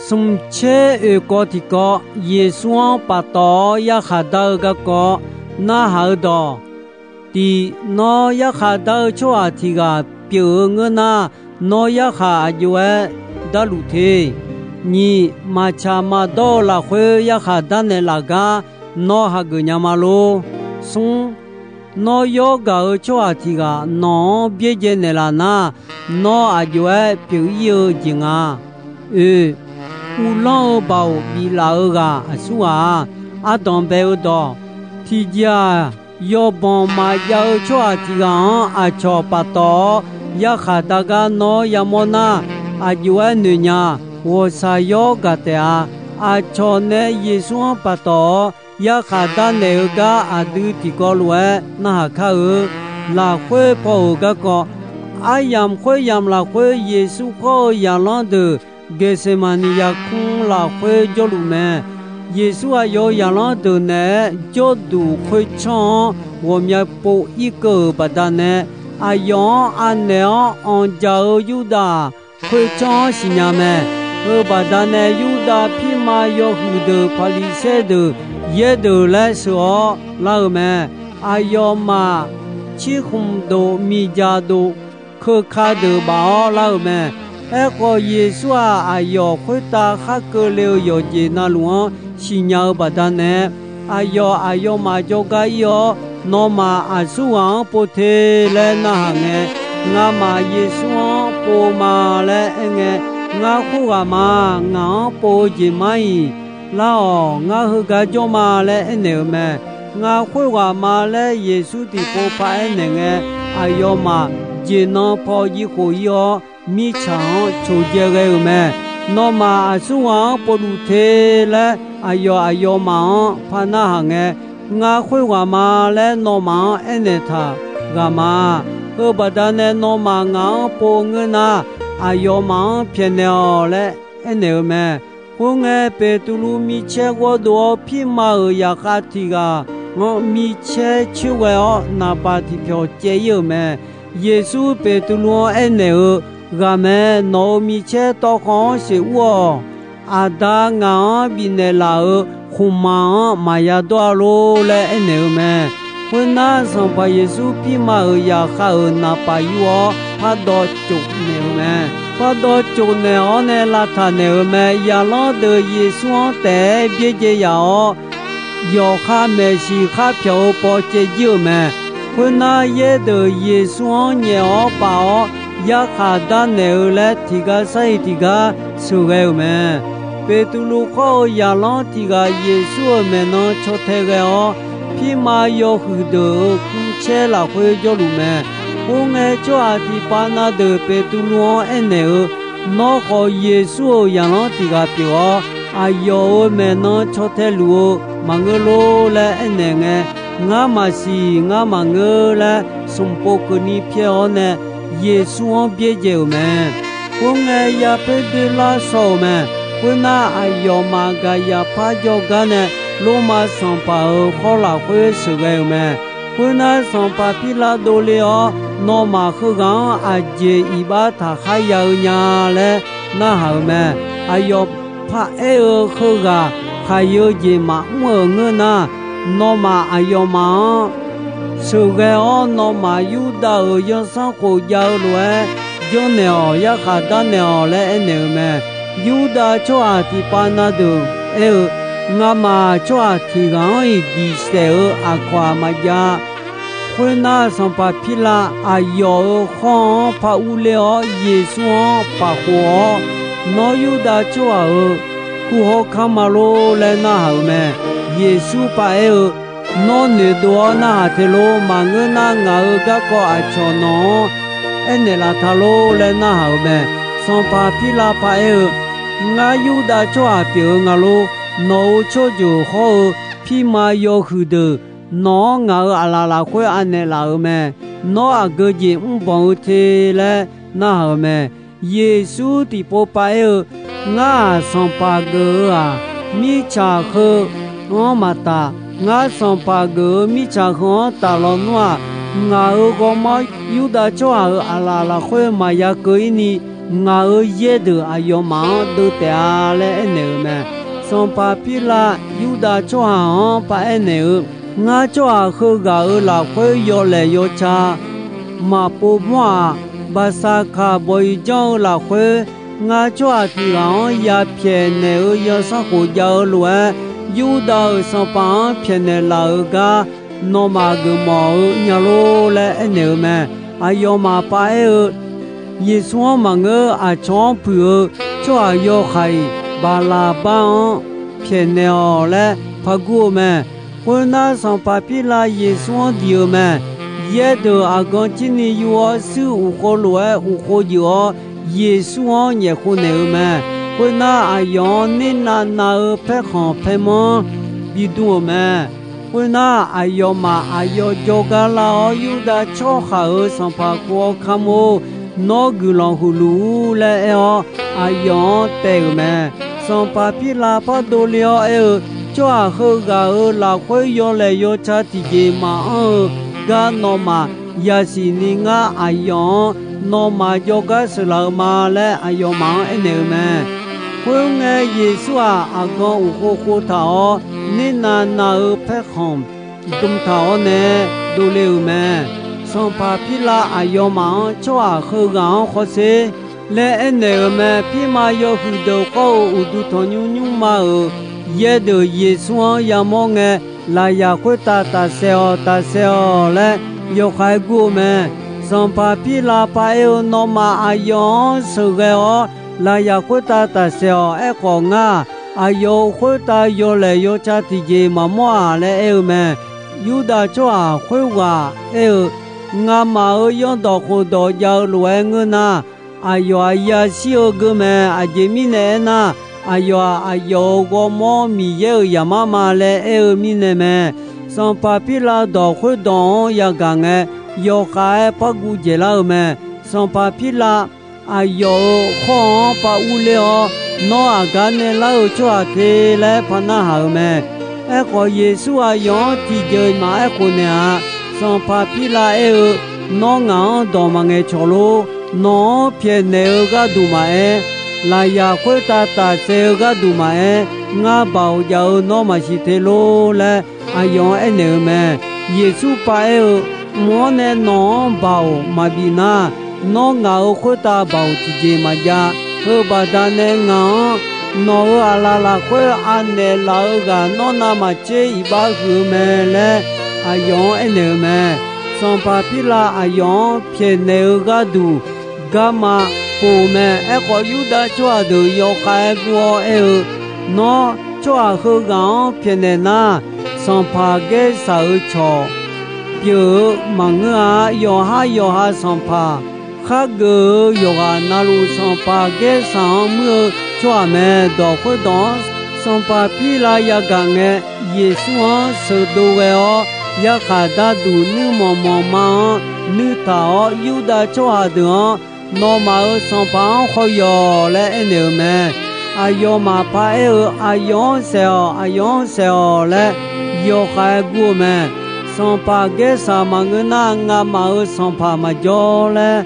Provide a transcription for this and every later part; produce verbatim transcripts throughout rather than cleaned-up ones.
Smq caer oeq kawv tiqkawv, Yeqsur-anr paftawf-awr yarkhaq dar-eu garkawv narhaq-eu dawq. Tiq, nawr yarkhaq dar-eu tsawrhaq tiq ghaq pyeuf-eu ngeur nar, nawr yarkhaq aq jov-aer darluf te. Nyiq, maqtsaq maqdawr-eu lafkhoer yarkhaq darnaeq laf gar nawr hageuf nya ma lor. Smr, nawr yawr gaq-eu tsawrhaq tiq ghaq nawq-anr byaerdzae naeqlaf nar, nawr aq jov-aer pyeuf ir-eu jeq nga. Oeq, uvlanr-eu baoq biflaf-eu ghaq aqsur ghaq-a. Ardanq bae-eu dawq. Tiqjeq-aq, yawbanq maqjav-eu tsawrhaq tiq ghaq-anr aqcawq paftawf-awr yarkhaq dar gar nawr yamawr nar, aq jov-aer noeq nya. Ghawqshaq yawr gaq taef-a. Aqcawq nae Yeqsur-anr paftawf-awr yarkhaq darnaeq-eu gar aqdui tiqkawv lof-aer narhaq kar-eu. Lafkhoer paw-euq garkawv, aryamq khoeryamq lafkhoer Yeqsur khawr-eu zaqlanr deuq Geqseqmaqniq yarkmr lafkhoer jawrluf mae. Yeqsur aqyawf-euq zaqlanr deuq naeq-aer jawrduq khoertsanr-anr ghawqmya pov irkeuv-euq baqdanae, aqyawf-anr anaeq-awr anqdzaq-eu Yurdav khoertsanr-anr siqnya mae. Heu baqdanae Yurdav pirma yawhuiq deuq, Paqliqsaer deuq, yaer deuq laer sheuq-awr lar-eu mae. Aqyawfmaf cirkhmq dof, miqdzaq dof, keuka deuq baf-awr lar-eu mae. Aerkhawf, Yeqsur-aq, aqyawf khoertav khar keuvle-eu yawqjeq na luf-anr siqnya-eu baqdanae, aqyawf aqyawfmaf jawrgar ir-awr, nawmaf aqsurghaq-anr pov te laer narhaq ngae, ngamaf Yeqsur-anr pov ma laer aerngae, ngar khoerghaq ma, ngaq-anr pov-eu jeq mar-iq, lar-awq, ngar heugar jawr ma laer aernaeq-euq mae. Ngar khoerghaq ma laer Yeqsur tiqpov paraer naeq ngae, aqyawfmaf jeqnan paw jiv khof ir-awr, mirtsaq-anr coqdzae ghae-euq mae. Nawmaf aqsurghaq-anr povluf te laer aqyawf aqyawfmaf-anr par narhaq ngae, ngar khoerghaq ma laer nawmaf-anr aernaeq taq ghaq ma. Heu baqdanae nawmaf ngaq-anr pov ngeur nar, aqyawfmaf-anr pyaeqnaeq-awq laer aernaeq-eu mae. Khoerngae, Beqtuvluv micaer ghawrdov-awr, pirma-euq zaqkhav tiq ghaq-anr micaer coer ghae-awr, naqbaq tiqpyawq caev ir-euq mae. Yeqsur Beqtuvluv-anr aernaeq-eu, Ghaq mae, nawq-euq micaer tawvkhanq-anr sequr-awq. Aqda ngaq-anr bifnaeq laf-euq khmqmaq-anr maqya dawr-a lor laer aernaeq-eu mae. Khoernar, Sanqpaq Yeqsur pirma-euq zaqkhav-euq naqpaf yur-awr, pardawv tsofnaeq-eu mae. Pardawv tsofnaeq-awr nae lavtaq naeq-euq mae. Zaqlanr deuq Yeqsur-anr taef-aer byaerdzae yaf-awr, yawqha maeqshi khar pyawq-eu paw caev jir-euq mae. Khoernar, yaer deuq Yeqsur-anr nyaef-awr paf-awr, yarkhaq darnaeq-eu laer tiqgar sar-iq tiqgar sheuqghae-euq mae. Beqtuvluv khawr-eu zaqlanr tiq ghaq Yeqsur-euq maeqnan caw tae ghae-awr, pirma yawhuiq deuq-euq kuvcaer lafkhoer jawrluf mae. Khoerngae, tsawrhaq tiqpav na deuq Beqtuvluv-anr aernaeq-eu, Nawr khawf Yeqsur-euq zaqlanr tiq ghaq pyeuf-awr, aqyawf-euq maeqnan caw tae luf-eu maqngeur lor laer aernaeq ngae, Ngar maqsiq, ngar maqngeur laer smq pov keuvni pyaeq-awr nae Yeqsur-anr byaerdzae-euq mae. Khoerngae, yapoer doerlar shaw-euq mae. Khoernar, aqyawfmaf Gaqyaqpar jawrgar nae Lormav sanqpaq-euq khawr lafkhoer sheuqghae-euq mae. Khoernar, sanqpaq Pirlav dovle-awr, Nawmaf heughaq-anr aqjeq iqbax taqkhar ya-eu nya laer narhaq-euq mae. Aqyawf paraer-eu heughaq khaqyeu jeq maqmr-euq ngeur nar, nawmaf aqyawfmaf-anr sheuqghae-awr, nawmaf Yurdav-euq zanrsanrkhof jav-eu lof-aer janrnaeq-awq, yarkhaq darnaeq-awq laer aernaeq-euq mae. Yurdav tsawrhaq tiqpav na deuq aer-eu, Ngamaf tsawrhaq tiq ghaq-anr-iq diq saef-eu aqkawq-aq maqjav. Khoernar, sanqpaq Pirlav aqyawf-euq khawr-anr par urler-awr, Yeqsur-anr paf khof-awr, Nawr Yurdav tsawrhaq-euq kuv hawkar ma lor laer narhaq-euq mae. Yeqsur paraer-eu, Nawr noeqdov-awr narhaq te lor. Maqngeur nar, ngaq-euq garkawv aqcawq nawq-anr aernaeq laf ta lor laer narhaq-euq mae. Sanqpaq Pirlav paraer-eu, Ngar Yurdav tsawrhaq pyeuf-eu nga lor. Nawq-euq tsawrjeuq hawr-eu pirma yawhuiq deuq nawq-anr ngaq-euq aqlaf lafkhoer anaeq laf-euq mae. Nawr aqgeu jeq mrbanq-eu te laer narhaq-euq mae. Yeqsur tiqpov paraer-eu, Ngar-aq, sanqpaq geuf-eu-aq, mirtsaq heu-anr maqtaf. Ngar sanqpaq geuf-eu mirtsaq heu-anr taf lawnmr-aq, ngaq-euq ghawrmawr Yurdav tsawrhaq-euq aqlaf lafkhoer maqya keuv ir ni, ngaq-euq yaerdeuq aqyawfmaf-anr deuv taef-a laer aernaeq-euq mae. Sanqpaq Pirlav Yurdav tsawrhaq-anr paraer naeq-eu, Ngar tsawrhaq heughaq-euq lafkhoer yawlaeq yawca maqpov mawr-aq, Baqsaqkaq bawq-iq janr-eu lafkhoer, ngar tsawrhaq tiq ghaq-anr yapyaeq naeq-eu yawsanr khof jav-eu lof-aer, Yurdav-euq sanqpaq-anr pyaeqnaeq laf-euq gar nawmaf geufmawf-eu nya lor laer aernaeq-eu mae. Aqyawfmaf paraer-eu, Yeqsur-anr maqngeur, aqcawq-anr puiq-eu tsawrhaq yawkaq-iq Baqlaqbar-anr pyaeqnaeq-awq laer pargur-eu mae. Khoernar, sanqpaq Pirlav Yeqsur-anr diq-eu mae. Yaerdeuq aqgan cirni yur-awr, suir uqkhov lof-aer uqkhov jeuf-awr, Yeqsur-anr nyaefkhov naeq-eu mae. Khoernar, aqyawf-anr nernav nav-eu paerkhanq paermanr bidm-euq mae. Khoernar, aqyawfmaf aqyawf jawrgar lar-awr, Yurdav tsawrhaq-euq sanqpaq khov-awr, Kamq-or, nawr guiqlanq huiqluf-ur laer aer-awr, aqyawf-anr taev-euq mae. Sanqpaq Pirlav pardov le-awr aer-eu, Tsawrhaq heughaq-euq lafkhoer yawlaeq yawca tiqjeq maqanr-eu gar nawmaf yasiq ni ngar aqyawf-anr nawmaf jawrgar sheuqlaf-eu ma laer aqyawfmaf-anr aernaeq-eu mae. Khoerngae, Yeqsur-aq, aqgan uqkhov khov taq-awr, nernav nav-eu paerkhanq dm taq-awr nae dovle-euq mae. Sanqpaq Pirlav aqyawfmaf-anr, Tsawrhaq heughaq-anr hawsher laer aernaeq-euq mae. Pirma yawhuiq deuq khawr-eu uqduq tanqnymr nymrma-euq yaerdeuq Yeqsur-anr yamawr ngae, Lafyaq khoertav tafsaef-awq, tafsaef-awq laer yawkhav-aer gur-eu mae. Sanqpaq Pirlav paraer-eu, Nawmaf aqyawf-anr sheuqghae-awr, lafyaq khoertav tafsaef-awq. Aerkhawf, ngar aqyawf-euq khoertav yawlaeq yawca tiqjeq maqmawr-aq laer aer-eu mae. Yurdav tsawrhaq khoerghaq aer-eu, Ngamaf-euq yawrdawq khofdawq jav-eu lof-aer ngeur nar, aqyawf-aq yashir-eu geur mae. Aqjeq mirnae aernar, aqyawf-aq, aqyawf-euq ghawrmawr Miqyaer-euq zaqmar ma laer aer-eu mirnae mae. Sanqpaq Pirlav dawq khoerdawq-anr yagaq ngae, yawkhav-aer par guv dzaeqlar-eu mae. Sanqpaq Pirlav aqyawf-euq khawr-anr par urler-awr, Nawr aqgar nae lar-eu tsawrhaq te laer par narhaq-euq mae. Aerkhawf, Yeqsur aqyawf-anr tiqjeq-iq maqaer khof naeq-a. Sanqpaq Pirlav aer-eu, Nawr ngaq-anr dawq maqngaeq cawq lor. Nawq-anr pyaeqnaeq-eu gharduq maqaer, lafyaq khoertav tafsaef-eu gharduq maqaer, ngar baoq jav-eu nawr maqsiq te lor laer aqyawf-anr aernaeq-eu mae. Yeqsur paraer-eu, Mq-anr nae nawq-anr baoq maqbif nar, nawr ngaq-euq khoertav baoq tiqjeq maqjav. Heubaqda nae ngaq-anr nawq-euq aqlaf lafkhoer anaeq laf-eu ghaq nawr navmaqtser iqbax huiq-eu mae laer aqyawf-anr aernaeq-eu mae. Sanqpaq Pirlav aqyawf-anr pyaeqnaeq-eu gharduq garma pov-eu mae. Aerkhawf, Yurdav tsawrhaq deuq yawkhav-aer gur-awr aer-eu, Nawr tsawrhaq heughaq-anr pyaeqnaeq nar, sanqpaq Gaersaq-euq cawq pyeuf-eu maqngeur-a. Yawqhar yawqha sanqpaq khar geuf-eu yawqghaq na luf, sanqpaq Gaersaq-anr muir-eu tsawrhaq mae. Dawq khoerdawq-anr sanqpaq Pirlav yagaq ngae, Yeqsur-anr sheuqdov ghae-awr, yarkhaq darduq nuirmanq manqma-anr nuitaq-awr, Yurdav tsawrhaq deuq-anr, Nawmaf-euq sanqpaq-anr khawf yawq laer aernaeq-euq mae. Aqyawfmaf paraer-eu, Aqyawf-anr saef-awq, aqyawf-anr saef-awq laer yawkhav-aer gur-eu mae. Sanqpaq Gaersaq maqngeur nar, ngamaf-euq sanqpaq maqjawr laer,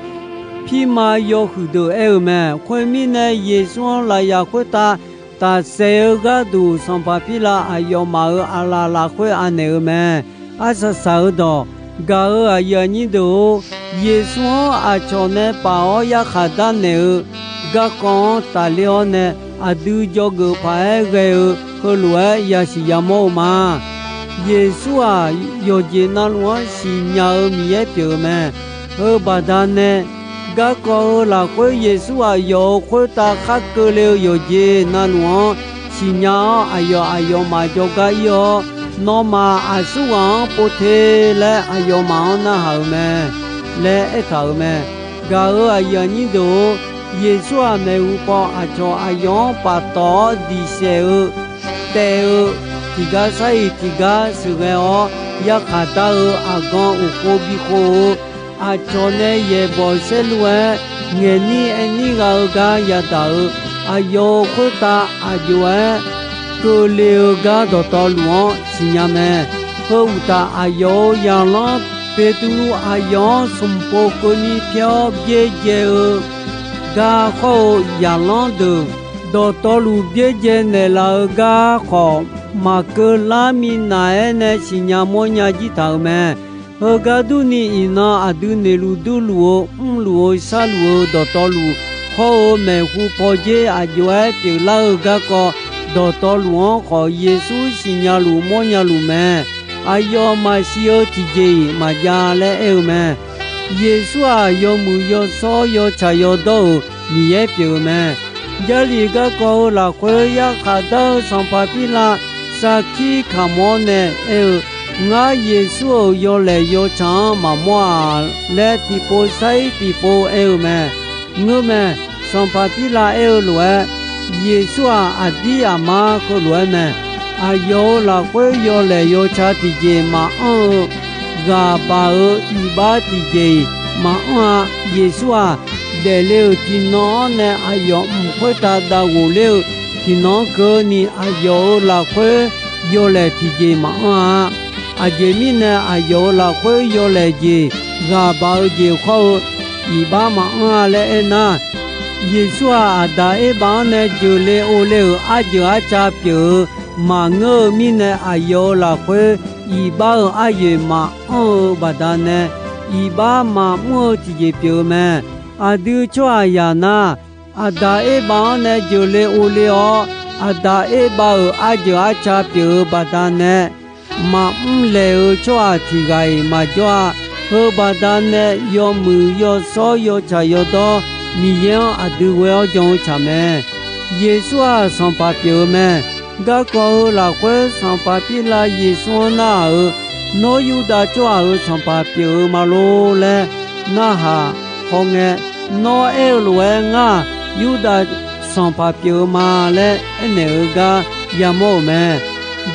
pirma yawhuiq deuq aer-eu mae. Khoermirnae, Yeqsur-anr lafyaq khoertav tafsaef-eu gharduq, sanqpaq Pirlav aqyawfmaf-euq aqlaf lafkhoer anaeq-eu mae. Arsaq saq-eu dawq, gaq-euq aqyuif aqnyir deuq-or, Yeqsur-anr aqcawq nae paf-awr yarkhaq darnaeq-eu garkawv-anr tafler-awr nae, aqdui dzawgeuf paq-aer ghae-eu heulof-aer yasiq yamawr-eu ma. Yeqsur-aq, yawqjeq na luf-anr siqnya-eu Miqyaer pyeuf-eu mae. Heubaqda nae, garkawv-eu lafkhoer Yeqsur aqyawf-euq khoertav khar keuvle-eu yawqjeq na luf-anr siqnya-awr, aqyawf aqyawfmaf jawrgar ir-awr, Nawmaf aqsurghaq-anr pov te laer aqyawfmaf-anr narhaq-euq mae laer aertaq-euq mae. Gaq-euq aqyuif aqnyir deuq-or, Yeqsur-aq maeqhu paw aqcawq aqyawf-anr paftawf-awr diqsaef-eu taev-eu tiqgar sar-iq tiqgar sheuqghae-awr yarkhaq dar-eu aqgan uqkhov bikhov-eu aqcawq nae yaeqbawq saerlu-aer ngaeqnir aernir gha-eu gar yadaq-eu aqyawf-euq khoertav aqjox-aer keuvle-eu gar dawqtawvluf-anr siqnya mae. Heu uqtaf, aqyawf-euq zaqlanr Beqtuvluv aqyawf-anr smq pov keuvni pyaer-awr byaerdzae-eu gar hawr-eu zaqlanr deuq, dawqtawvluf byaerdzae naeqlaf-eu gar khawf, maqkeuv lar minav-aer nae siqnya mawrnya jir taq-euq mae. Heugar durni, iqnan aqdui noeqluf durluf-eu mrluf-eu sharluf-eu dawqtawvluf hawr-eu maeqhu pawdzer aq jov-aer pyeuflar-eu garkawv, dawqtawvluf-anr khawf Yeqsur siqnya luf mawrnya luf mae. Aqyawf maqsiq-eu tiqjeq-iq maqjav laer aer-eu mae. Yeqsur-aq, yawmuiq yawshawr yawtsaq yawdawr-euq Miqyaer pyeuf-eu mae. Jarlif garkawv-eu lafkhoer yarkhaq dar-eu sanqpaq Pirlav sarkir kamq-awr nae aer-eu, Ngar Yeqsur-euq yawlaeq yawtsaq-anr maqmawr-aq laer, tiqpov sar-ir tiqpov aer-eu mae. Ngeur mae. Sanqpaq Pirlav aer-eu lof-aer, Yeqsur-aq, aqdir aqmar heulof-aer mae. Aqyawf-euq lafkhoer yawlaeq yawtsaq tiqjeq maqanr-eu, ghaq baq-euq iqbax tiqjeq-iq maqanr-a. Yeqsur-aq, daefle-euq tiqnan-anr nae aqyawf mq khoertav dav ghofler-eu tiqnan-anr keuvni, aqyawf-euq lafkhoer yawlaeq tiqjeq maqanr-a. Aqjeq mirnae aqyawf-euq lafkhoer yawlaeq jeq, ghaq baq-eu jeq hawr-eu iqbax maqanr-a laer aernar, Yeqsur-aq, Aqdaq Erbav-anr nae jeuqle ovle-euq arjeuq arca pyeuf-eu maqngeur-eu mirnae, aqyawf-euq lafkhoer iqbax-euq aryoeq maqanr-eu baqdanae, iqbax maqmr-eu tiqjeq pyeuf-eu mae. Aqdui tsawrhaqzaq nar, Aqdaq Erbav-anr nae jeuqle ovle-awr, Aqdaq Erbav-euq arjeuq arca pyeuf-eu baqdanae, maqmr laeq-eu tsawrhaq tiq ghaq-iq maqjawr-a. Heu baqdanae yawmuiq yawshawr yawtsaq yawdawr Miqyaer-anr aqdui ghoe-awr jan-eu tsaq mae. Yeqsur-aq, sanqpaq pyeuf-eu mae. Garkawv heu lafkhoer sanqpaq Pirlav Yeqsur-anr narhaq-euq, Nawr Yurdav tsawrhaq-euq sanqpaq pyeuf-eu ma lor laer narhaq hawngae, Nawr aer-eu lof-aer ngar-aq, Yurdav sanqpaq pyeuf-eu ma laer aernaeq-eu gar yamawr-euq mae.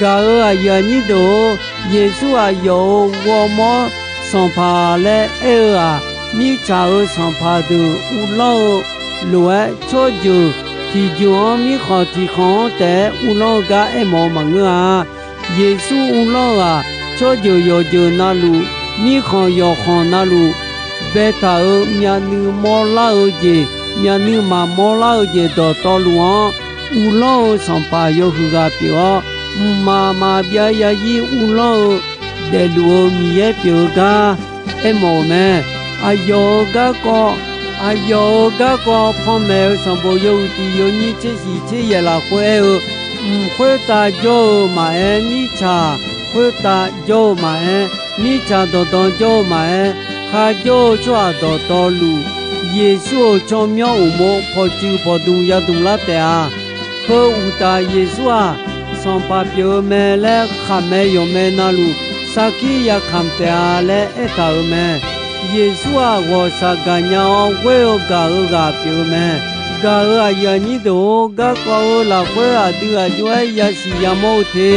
Gaq-euq aqyuif aqnyir deuq-or, Yeqsur aqyawf-euq ghawrmawr sanqpaq laer aer-eu-aq, mirtsaq-euq sanqpaq deuq uvlanr-eu lof-aer, tsawrjeuq tiqjeuq-anr mirkhanq tiqkhanq-anr taef-aer uvlanr-eu gar aermawf-eu maqngeur-a. Yeqsur uvlanr-eu-aq, tsawrjeuq yawqjeuq na luf, mirkhanq yawqkhanq na luf, baetaq-euq myavnuiv mawrlar-eu jeq, myavnuiv maqmawrlar-eu jeq dawqtawvluf-anr uvlanr-eu sanqpaq yawhuiq ghaq pyeuf-awr, mqmaq maqbyav yarzir uvlanr-eu daefluf-eu Miqyaer pyeuf-eu gar aermawf-euq mae. Aqyawf-euq garkawv, aqyawf-euq garkawv panmaeq-eu sanqbof yawhuiq tiq yawnyir tser shiq tser yaeq lafkhoer aer-eu, mq khoertav jawr-eu maqaer, mirtsaq khoertav jawr-eu maqaer, mirtsaq dawqdan jawr-eu maqaer, kharjawr-eu tsawrhaq dawqtawvluf, Yeqsur-euq tsawrmyanr uqmov pawqtsuif pawqdmq yadmq lar taef-a. Heu uqtaf Yeqsur-aq, sanqpaq pyeuf-eu mae laer khaqmae yawqmae na luf sarkir yakamq taef-a laer aertaq-euq mae. Yeqsur-aq, ghawqshaq gaqnya-awr ghoer-eu gaq-eu ghaq pyeuf-eu mae. Gaq-euq aqyuif aqnyir deuq-or, garkawv heu lafkhoer aqdui aq jov-aer yasiq yamawr-eu te.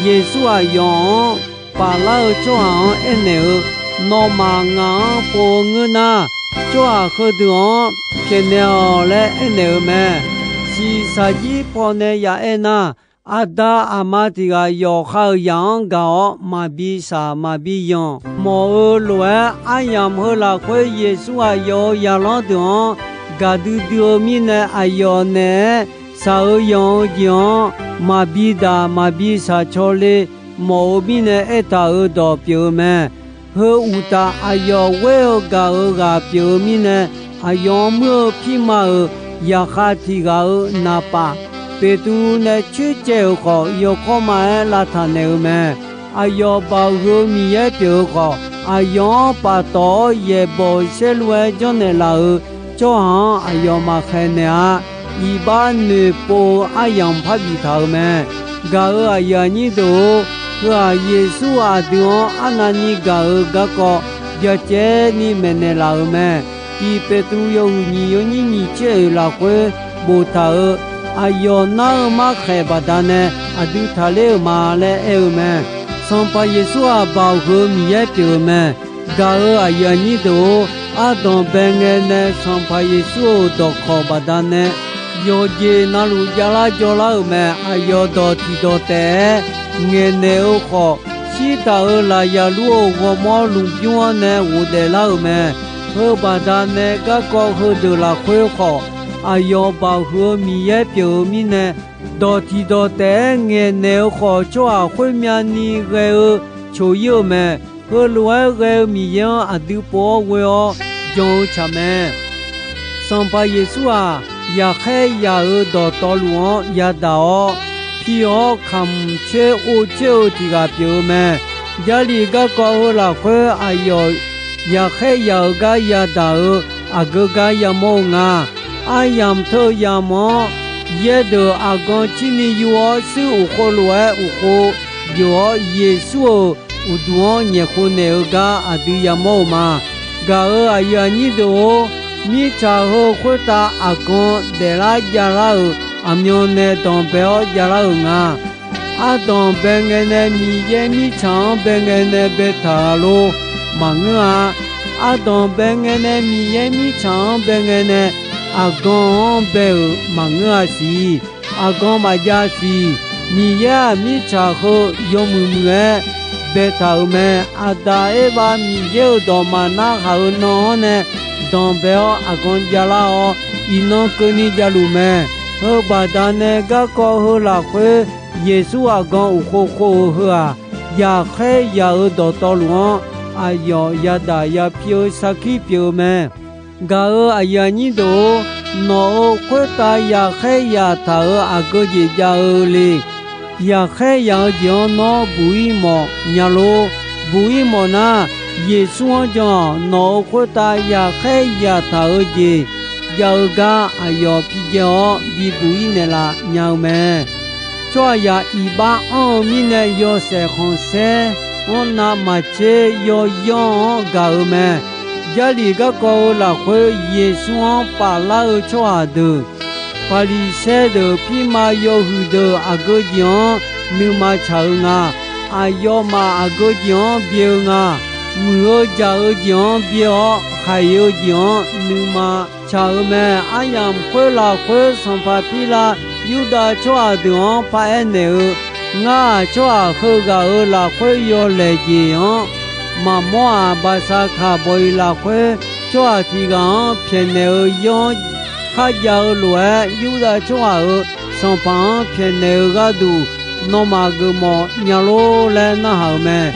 Yeqsur aqyawf-anr paflar-eu tsawrhaq-anr aernaeq-eu, Nawmaf ngaq-anr pov-eu ngeur nar, tsawrhaq heudeuq-anr pyaeqnaeq-awq laer aernaeq-eu mae. Shiqshaq jir pawnae ya aer nar, aqda aqma tiq ghaq yawqha-euq zaq-anr gaq-awr maqbi shaq maqbi yanq mawf-eu lof-aer, aryamq heu lafkhoer Yeqsur aqyawf-euq zaqlanr deuq-anr gaqdui dui-eu mirnae, aqyawf naeq-aer shaq-eu yanq-eu jeq-anr maqbi daq maqbi shaq cawle mawf-eu mirnae aertaq-euq dawq pyeuf-eu mae. Heu uqtaf, aqyawf ghoer-eu gaq-euq ghaq pyeuf-eu mirnae, aqyawf-anr muir-eu pirma-euq zaqkhav tiq ghaq-euq naqpaf, Beqtuvluv nae coercaev-euq khawf, yawkawr ma-aer lavtaq naeq-eu mae. Aqyawf baoq heu Miqyaer pyeuf-eu khawf, aqyawf-anr paftawf-awr yaeqbawq saerlu-aer janrnaeq laf-euq tsawrhaq-anr aqyawf maqkhaeq naeq-a. Iqbax noeqpov-eu aryamq parbif taq-euq mae. Gaq-euq aqyuif aqnyir deuq-or, heu-aq, Yeqsur aqdui-anr arnavni gaq-euq garkawv byacaevni maeqnaeq laf-euq mae. Tiq Beqtuvluv yawhuiq nyiq yawnyir nyiq tser oeq lafkhoer boftaq-euq, aqyawf nar-eu markhaeq baqdanae aqdui taqler-euq ma laer aer-eu mae. Sanqpaq Yeqsur-aq, baoq heu Miqyaer pyeuf-eu mae. Gaq-euq aqyuif aqnyir deuq-or, ardanq bae ngae nae Sanqpaq Yeqsur-euq dawqkawq baqdanae yawqjeq na luf javlar jawrlar-euq mae. Aqyawf dawq tiqdawq taef-aer ngaeqnaeq-eu khawf, shirtaq-euq lafyaq lur-eu ghawrmawr lmqbymr-anr nae ghofdaef lar-euq mae. Heubaqda nae garkawv heudeuq lafkhoer khawf, aqyawf Baoq huiq-eu Miqyaer pyeuf-eu mirnae, dawq tiqdawq taef-aer ngaeqnaeq-eu khawf, tsawrhaq khoermyavni ghae-eu coq-ir-eu mae. Heulof-aer ghae-eu Miqyaer-anr aqdui pov-awr ghoe-awr jan-eu tsaq mae. Sanqpaq Yeqsur-aq, yaqkhaer yaq-euq dawqtawvluf-anr yadaq-awr, pi-awr kamq coer or coer-eu tiq ghaq pyeuf-eu mae. Jarlif garkawv heu lafkhoer aqyawf yaqkhaer yaq-euq gar yadaq-euq aqgeu gar yamawr-eu nga. Aryamq teu yamq-anr yaerdeuq aqgan cirni yur-awr, suir uqkhov lof-aer uqkhov byov-awr, Yeqsur-euq uqduq-anr nyaef khov naeq-eu gar aqdui yamawr-eu ma. Gaq-euq aqyuif aqnyir deuq-or, mirtsaq heu khoertav aqgan daeflar javlar-euq aqmyan nae danqbae-awr javlar-euq nga. Ardanq bae ngae nae Miqyaer mirtsaq-anr bae ngae nae baetaq-a lor, maqngeur-a. Ardanq bae ngae nae Miqyaer mirtsaq-anr bae ngae nae aqgan-anr bae-euq maqngeur-a siq. Aqgan maqjav siq. Miqyaer-aq, mirtsaq heu yawmuiq muiq-aer baetaq-euq mae. Aqdaq Erbav Miqyaer-euq dawq maqnar haq-eu nan-anr nae danqbae-awr aqgan javlar-awr, iqnan keuvni javluf mae. Heubaqda nae garkawv heu lafkhoer Yeqsur aqgan uqkhov khov-eu heu-aq, yaqkhaer yaq-euq dawqtawvluf-anr aqyawf yadaq yapi-eu sarkir pyeuf-eu mae. Gaq-euq aqyuif aqnyir deuq-or, nawq-euq khoertav yaqkhaer yaq taq-euq aqgeu jeq jav-eu le. Yaqkhaer yaq-eu jeq-anr nawr buq-ir mawf nya lor. Buq-ir mawf nar, Yeqsur-anr jan-awq. Nawq-euq khoertav yaqkhaer yaq taq-eu jeq jav-eu gar aqyawf pijae-awr bibuq-ir naeqlaf nya-eu mae. Tsawrhaqzaq iqbax anr-eu mirnae yawshaef khanqsaer-anr navmaqtser yawyanr-anr gaq-eu mae. Jarlif garkawv-eu lafkhoer Yeqsur-anr paflar-eu tsawrhaq deuq, Paqliqsaer deuq, pirma yawhuiq deuq aqgeu jeq-anr nuima tsaq-eu nga. Aqyawfmaf aqgeu jeq-anr byae-eu nga. Muiq-eu jaq-eu jeq-anr byae-awr, khaiq-eu jeq-anr nuima tsaq-eu mae. Aryamq khoer lafkhoer sanqpaq Pirlav Yurdav tsawrhaq deuq-anr paraer naeq-eu, Ngar-aq, tsawrhaq heughaq-euq lafkhoer yawlaeq jeq-anr maqmawr-aq. Baqsaqkaq bawq-iq lafkhoer tsawrhaq tiq ghaq-anr pyaeqnaeq-eu yawr-anr kharjav-eu lof-aer, Yurdav tsawrhaq-euq sanqpaq-anr pyaeqnaeq-eu gharduq nawmaf geufmawf nya lor laer narhaq-euq mae.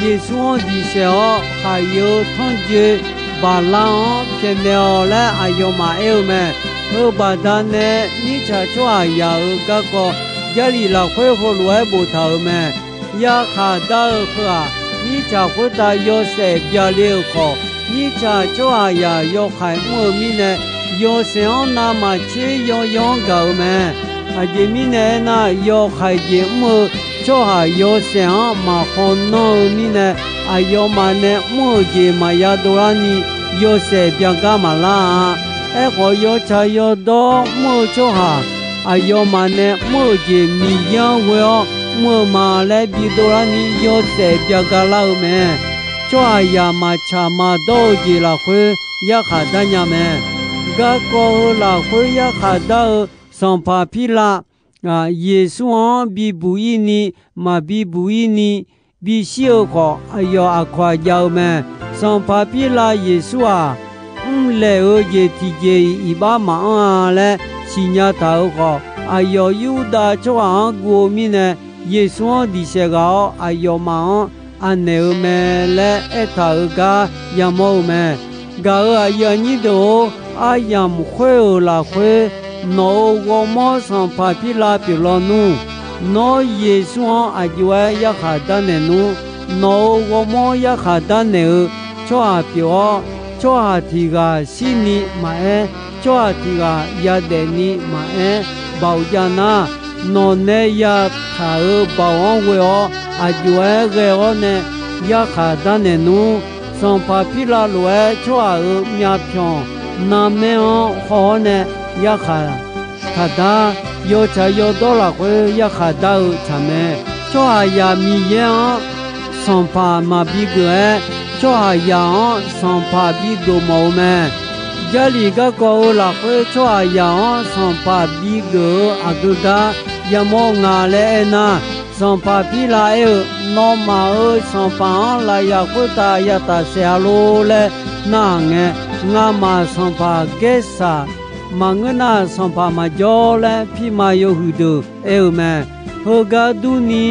Yeqsur-anr diqsaef-awr khaqyeu tanrjoe Baqla-anr pyaeqnaeq-awq laer aqyawfmaf aer-eu mae. Heubaqda nae mirtsaq tsawrhaqzaq-euq garkawv Jarlif lafkhoer heulof-aer boftaq-euq mae. Yarkhaq dar-eu heu-aq, mirtsaq khoertav yawshaef byale-euq khawf, mirtsaq tsawrhaqzaq yawkhaeq mr-eu mirnae, yawshaef-anr navmaqtser yawyanr gaq-eu mae. Aqjeq mirnae aernar, yawkhaeq jeq mr-eu tsawrhaq yawshaef-anr maqkhaw nanr-eu mirnae, aqyawfmaf nae mr-euq jeq maqya dovlarni yawshaef byagar maqlar-a. Aerkhawf, yawtsaq yawdawr mr-eu tsawrhaq aqyawfmaf nae mr-euq jeq Miqyaer-anr ghoe-awr mr-eu ma laer bidov larni yawshaef byaga lar-eu mae. Tsawrhaqzaq maqtsaq maqdawr-eu jeq lafkhoer yarkhaq dar nya mae. Garkawv heu lafkhoer yarkhaq dar-eu sanqpaq Pirlav Yeqsur-anr bibuq-ir ni, maqbi buq-ir ni, bishir-eu khawf, aqyawf aqkawq-aq jav-eu mae. Sanqpaq Pirlav Yeqsur-aq, mrlaeq-eu jeq tiqjeq-iq iqbax maqanr-a laer siqnya taq-euq khawf, aqyawf Yurdav tsawrhaq-anr guv-eu mirnae, Yeqsur-anr diqsaef ghaq-awr aqyawfmaf-anr anaeq-eu mae laer aertaq-euq gar yamawr-eu mae. Gaq-euq aqyuif aqnyir deuq-or, aryamq khoer-euq lafkhoer nawq-euq ghawrmawr sanqpaq Pirlav pyeuf lawnmr. Nawr Yeqsur-anr aqjox-aer yarkhaq darnaeq nmr. Nawq-euq ghawrmawr yarkhaq darnaeq-eu tsawrhaq pyeuf-awr, tsawrhaq tiq ghaq shirni maqaer, tsawrhaq tiq ghaq yadaef ni maqaer, baoq jav nar, nawq nae yataq-euq baoq-anr ghoe-awr aqjox-aer ghae-awr nae yarkhaq darnaeq nmr. Sanqpaq Pirlav lof-aer tsawrhaq-euq myavpyawq narmaer-anr haw-awr nae yarkhaq taqdar, yawtsaq yawdawr lafkhoer yarkhaq dar-eu tsaq mae. Tsawrhaqzaq Miqyaer-anr sanqpaq maqbi geuf-aer, tsawrhaqzaq-anr sanqpaq bi geufmawf-eu mae. Jarlif garkawv-eu lafkhoer tsawrhaqzaq-anr sanqpaq bi geuf-eu aqgeu gar yamawr nga laer aernar, sanqpaq Pirlav aer-eu, Nawmaf-euq sanqpaq-anr lafyaq khoertav yataf saef-a lor laer narhaq ngae, ngamaf sanqpaq Gaersaq maqngeur nar, sanqpaq maqjawr laer pirma yawhuiq deuq aer-eu mae. Heugar durni,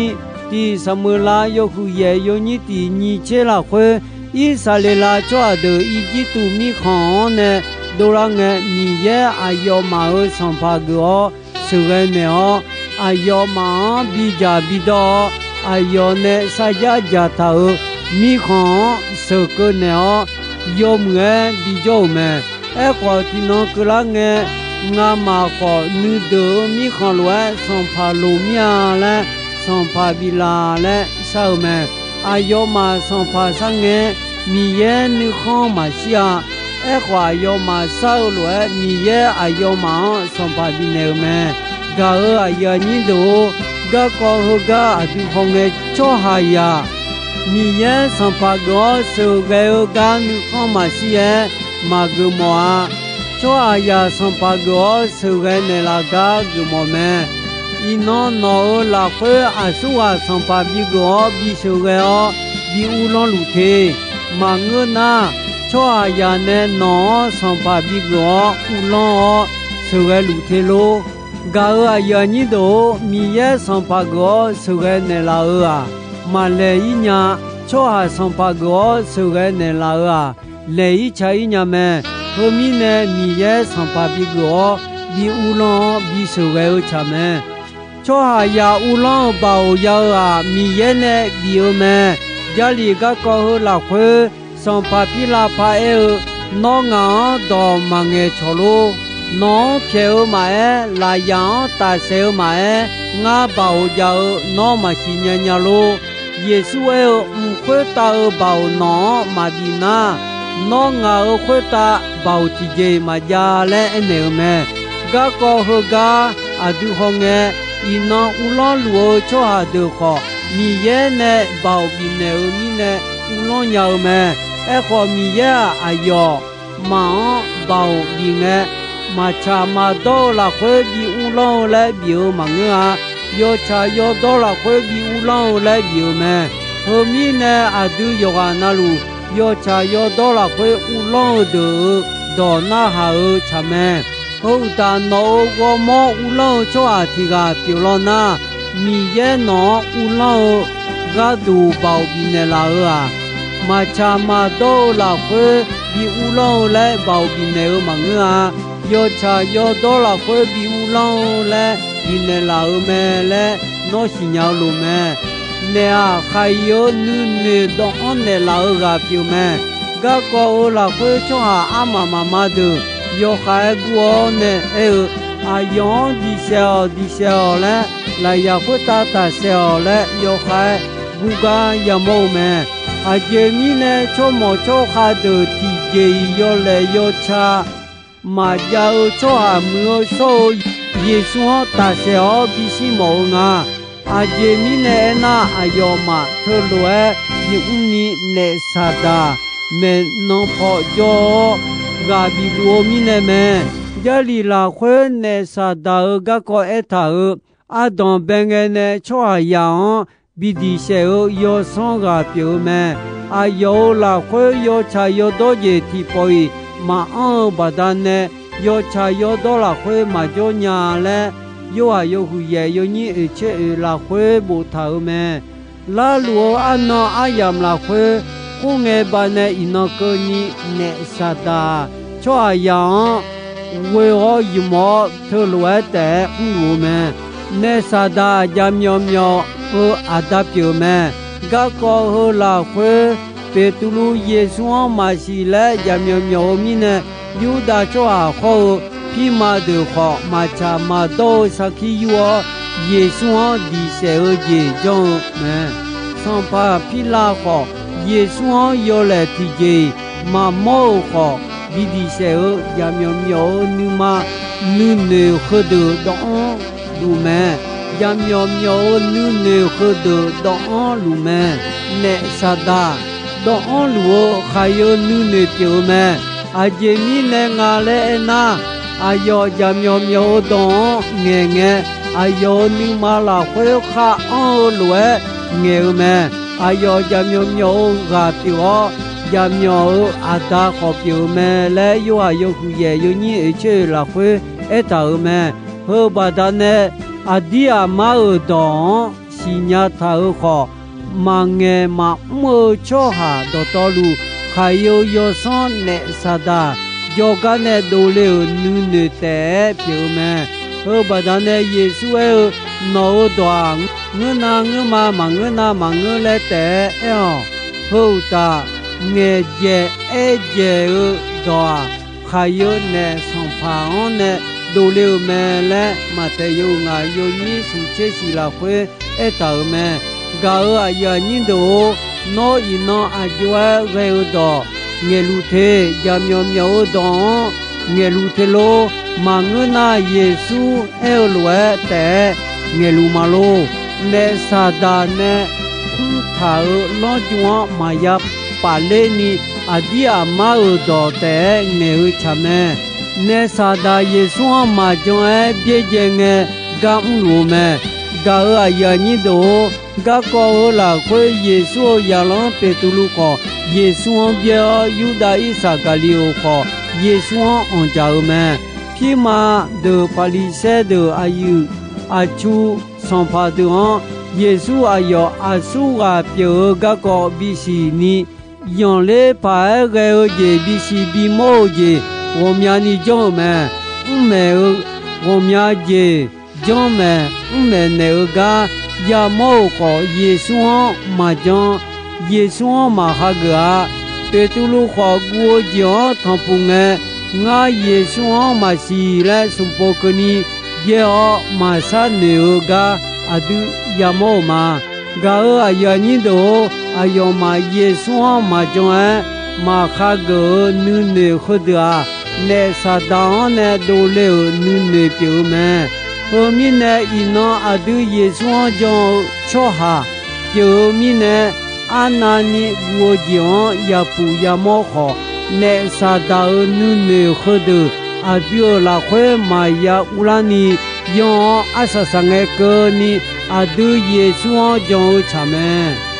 tiq Saqmeuqlav yawhuiq yaef yawnyir tiq nyiq tser lafkhoer, Irsaqleqlav tsawrhaq deuq Irjirtuv mirkhanq-anr nae dovlar ngae, Miqyaer aqyawfmaf-euq sanqpaq geuf-awr sheuqghae naeq-awr, aqyawfmaf-anr bidzaq bidawr-awr, aqyawf nae sarjax dzaqtaq-euq mirkhanq-anr sheuqkeuv naeq-awr, yawmuiq-aer bijawr-euq mae. Aerkhawf, tiqnan keuvlar ngae, ngamaf khawf nuideuq-euq mirkhanq lof-aer sanqpaq loq mir-a laer, sanqpaq biflaf laer shar-eu mae. Aqyawfmaf sanqpaq sharngae, Miqyaer nuikhanr maqshir-a. Aerkhawf, aqyawfmaf shar-eu lof-aer Miqyaer aqyawfmaf-anr sanqpaq bifnaeq-euq mae. Gaq-euq aqyuif aqnyir deuq-or, garkawv heugar aqdui hawngae tsawrhaqzaq Miqyaer sanqpaq geuf-awr sheuqghae-eu gar nuikhanr maqshir-aer maqgeuf mawf-a. Tsawrhaqzaq sanqpaq geuf-awr sheuqghae naeqlaf gar geufmawf mae. Iqnan nawq-euq lafkhoer aqsurghaq sanqpaq bigeuf-awr bisheuqghae-awr bi uvlanr luf te. Maqngeur nar, tsawrhaqzaq nae nawq-anr sanqpaq bigeuf-awr uvlanr-awr sheuqghae luf te lor. Gaq-euq aqyuif aqnyir deuq-or, Miqyaer sanqpaq geuf-awr sheuqghae naeqlaf-euq-aq, maqlaeq-ir nya. Tsawrhaq sanqpaq geuf-awr sheuqghae naeqlaf-euq-aq, laeq-ir ca-ir nya mae. Heumirnae, Miqyaer sanqpaq bigeuf-awr bi uvlanr-awr bisheuqghae-eu tsaq mae. Tsawrhaqzaq uvlanr-eu baoq ya-eu-aq, Miqyaer nae bif-eu mae. Jarlif garkawv heu lafkhoer, sanqpaq Pirlav paraer-eu, Nawr ngaq-anr dawq maqngaeq cawq lor. Nawq-anr pyaeq-eu maqaer, lafyaq-anr tafsaef-eu maqaer, ngar baoq jav-eu nawr maqsiq nya nya lor. Yeqsur aer-eu, Mq khoertav-eu baoq nawq-anr maqbif nar, nawr ngaq-euq khoertav baoq tiqjeq-iq maqjav laer aernaeq-eu mae. Garkawv heugar aqdui hawngae, iqnan uvlanr luf-eu tsawrhaq deuq khawf, Miqyaer nae baoq bifnaeq-eu mirnae uvlanr nya-eu mae. Aerkhawf, Miqyaer-aq, aqyawfmaf-anr baoq bif ngae, maqtsaq maqdawr-eu lafkhoer bi uvlanr-eu laer bif-eu maqngeur-a. Yawtsaq yawdawr lafkhoer bi uvlanr-eu laer bif-eu mae. Heumirnae, aqdui yawqghaq navluf yawtsaq yawdawr lafkhoer uvlanr-eu deuq-euq dawq narhaq-eu tsaq mae. Heu uqtaf, nawq-euq ghawrmawr uvlanr-eu tsawrhaq tiq ghaq pyeuf law nar, Miqyaer nawq-anr uvlanr-eu gharduq baoq bifnaeq laf-euq-aq, maqtsaq maqdawr-eu lafkhoer bi uvlanr-eu laer baoq bifnaeq-eu maqngeur-a. Yawtsaq yawdawr lafkhoer bi uvlanr-eu laer bifnaeq laf-euq mae laer nawr siqnya-eu loq mae. Naef-aq, khaq-iq-eu nuinoeq dawvanr naeqlaf-eu ghaq pyeuf mae. Garkawv-euq lafkhoer tsawrhaq armaf mafma deuq yawkhav-aer gur-awr nae aer-eu, Aqyawf-anr diq saef-awq, diq saef-awq laer, lafyaq khoertav tafsaef-awq laer yawkhav-aer gur gar yamawr-eu mae. Aqjeq mirnae tsawrmawq tsawrkhav deuq tiqjeq-iq yawlaeq yawca maqjav-eu tsawrhaq muiq-eu shawr-eu Yeqsur-anr tafsaef-awr bishir mawf-eu nga. Aqjeq mirnae aernar, aqyawfmaf teulof-aer bimr ni naef Saqdaq maeqnan paw jawr-awr ghaq bif luf-eu mirnae mae. Jarlif lafkhoer naef Saqdaq-euq garkawv aertaq-euq, ardanq bae ngae nae tsawrhaqzaq-anr bi diq saef-eu yawsanr ghaq pyeuf-eu mae. Aqyawf-euq lafkhoer yawtsaq yawdawr jeq tiqpawf-iq maqanr-eu baqdanae, yawtsaq yawdawr lafkhoer maqjawr nya laer, Yorhaq yawhuiq yaef yawnyir oeq tser oeq lafkhoer boftaq-euq mae. Larluf-eu arnan aryamq lafkhoer, khoerngae baqnae iqnan keuvni naef Saqdaq-aq, tsawrhaqzaq-anr ghoe-awr ymq-awr teulof-aer taef-aer mrluf-eu mae. Naef Saqdaq jaqmyawf myawf-eu aqda pyeuf-eu mae. Garkawv heu lafkhoer, Beqtuvluv Yeqsur-anr maqsiq laer jaqmyawf myawf-eu mirnae, Yurdav tsawrhaq hawr-eu pirma deuq khawf maqtsaq maqdawr-eu sarkir yur-awr, Yeqsur-anr diq saef-eu jeq janr-eu mae. Sanqpaq Pirlav khawf, Yeqsur-anr yawlaeq tiqjeq-iq maqmawr-euq khawf, bi diq saef-eu jaqmyawf myawf-eu nuima nuinoeq heudeuq dawvanr luf mae. Jaqmyawf myawf-eu nuinoeq heudeuq dawvanr luf mae. Naef Saqdaq dawvanr luf-eu khaq-eu nuinoeq pyeuf-eu mae. Aqjeq mirnae nga laer aernar, aqyawf jaqmyawf myawf-eu dawq-anr ngaeqngae, aqyawf-euq nuima lafkhoer khar anr-eu lof-aer ngaeq-eu mae. Aqyawf jaqmyawf myawf-eu ghaq pyeuf-awr, jaqmyawf-euq aqda khawf pyeuf-eu mae laer, Yorhaq yawhuiq yaef yawnyir oeq tser oeq lafkhoer aertaq-euq mae. Heu baqdanae, aqdir aqmar-euq dawq-anr siqnya taq-euq khawf, maqngaeq maqmr-eu tsawrhaq dawqtawvluf, khaqyeu yawsanr naef Saqdaq jawrgar nae dovle-euq nuinoeq taef-aer pyeuf-eu mae. Heu baqdanae Yeqsur aer-eu, Nawq-euq dawq-aq, ngeur nav ngeur ma, maqngeur nav maqngeur laer taef-aer aer-awq. Heu uqtaf, ngaeqdzaeq aerdzaeq-eu dawq-aq, khaqyeu naef sanqpaq-anr nae dovle-euq mae laer, Maqtaeq yawhuiq ngaq yawnyir smq tser siq lafkhoer aertaq-euq mae. Gaq-euq aqyuif aqnyir deuq-or, nawr iqnan aq jov-aer ghae-eu dawq ngaeqluf te. Jaqmyawf myawf-eu dawq-anr ngaeqluf te lor. Maqngeur nar, Yeqsur aer-eu lof-aer taef-aer ngaeqluf ma lor. Naef Saqdaq nae khmr taq-euq lanrjm-anr maqya pafler ni, aqdir aqmar-euq dawq taef-aer ngaeq-eu tsaq mae. Naef Saqdaq Yeqsur-anr maqjan-aer byaerdzae ngae gar mrluf-eu mae. Gaq-euq aqyuif aqnyir deuq-or, garkawv heu lafkhoer Yeqsur-euq zaqlanr Beqtuvluv khawf, Yeqsur-anr byaer-awr, Yurdav Irsaqgaqliqoq khawf, Yeqsur-anr anqdzaq-euq mae. Pirma deuq Paqliqsaer deuq aqyuif aqtsu sanqpaq deuq-anr, Yeqsur aqyawf aqsurghaq pyeuf-eu garkawv bisiq ni, yanqler paq-aer ghae-eu jeq bisiq bimawr-eu jeq ghawqmyani janr-eu mae. Mrmaeq-eu ghawqmya jeq janrmaeq mrmaeq naeq-eu gar yamawr-euq khawf, Yeqsur-anr maqjan, Yeqsur-anr maqhageuf-a. Beqtuvluv khawf guv-eu jeq-anr tanqpuq ngae, Ngar Yeqsur-anr maqsiq laer smqpov keuvni byaer-awr maqshar noeq-eu gar aqdui yamawr-euq ma. Gaq-euq aqyuif aqnyir deuq-or, aqyawfmaf Yeqsur-anr maqjan-aer maqhageuf-eu nuinoeq heudeuq-aq, naef Saqdaq-anr nae dovle-euq nuinoeq pyeuf-eu mae. Heu mirnae, iqnan aqdui Yeqsur-anr jan-eu tsawrhaq pyeuf-eu mirnae, arnavni guv-eu jeq-anr yapuq yamawr khawf, naef Saqdaq-euq nuinoeq heudeuq aqdui-euq lafkhoer maqya uvlarni, yan-awr arsaq saqngae keuvni aqdui Yeqsur-anr jan-eu tsaq mae.